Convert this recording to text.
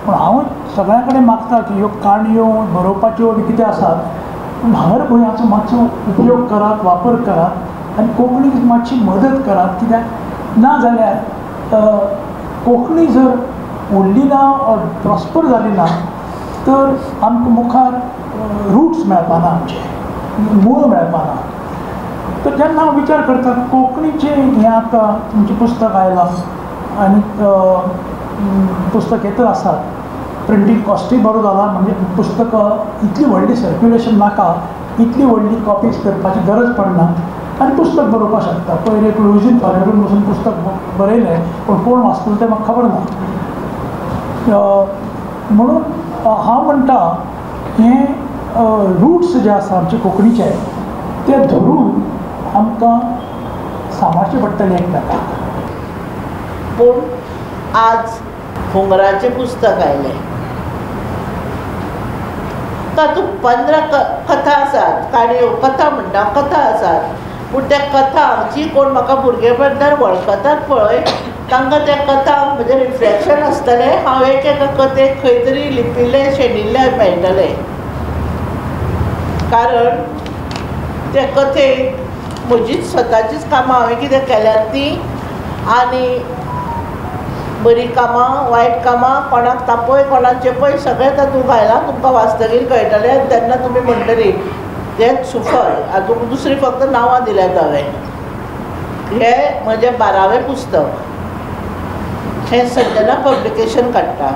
पूण हांव सगळ्यां कडेन मागता की ह्यो काणयो बरोवपाच्यो बी कितें आसात, भांगरभुंयाचो मातसो उपयोग करात, वापर करात आनी कोंकणीक मातशी मदत करात. कित्याक ना जाल्यार कोंकणी जर उरली ना ऑर प्रॉस्पर जाली ना तर आमकां मुखार रुट्स मेळपाना, आमचे मूळ मेळपाना. तर जेन्ना हांव विचार करता कोंकणीचें हें आतां तुमचें पुस्तक आयलां आनी पुस्तक येतच आसात, प्रिंटींग कॉस्टूय बरो जाला, म्हणजे पुस्तकां इतली व्हडली सर्क्युलेशन नाका, इतली व्हडली कॉपीज करपाची गरज पडना आनी पुस्तक बरोवपाक शकता. पयर एक लुईझीन फेरेरून बसून पुस्तक बरयलें, पूण कोण वाचतलो तें म्हाका खबर ना. म्हणून हांव म्हणटा हें रुट्स जे आसा आमचे कोंकणीचे ते धरून आमकां सांबाळचें पडटलें एकमेकांक. पूण आज हुंगराचें पुस्तक आयलें, तातूंत 15 कथा आसात, काणयो, कथा म्हणटा, कथा आसात. पूण त्या कथांक जी कोण म्हाका भुरगेपणान वळखतात पळय, तांकां त्या कथांक म्हजें रिफ्लेक्शन आसतलें. हांव एक एका कथेक खंय तरी लिपिल्लें शेणिल्लें मेळटलें, कारण त्या कथेक म्हजीच स्वताचीच कामां हांवें कितें केल्यात तीं, आनी बरीं कामां वायट कामां, कोणाक तापय कोणाक चेपय सगळें तातूंत घायलां. तुमकां वाचतकीर कळटलें आनी तेन्ना तुमी म्हणटलीं तें सुफळ. हातूंत दुसरीं फक्त नांवां दिल्यांत हांवें. हें म्हजें 12वें पुस्तक, हें संजना पब्लिकेशन काडटा.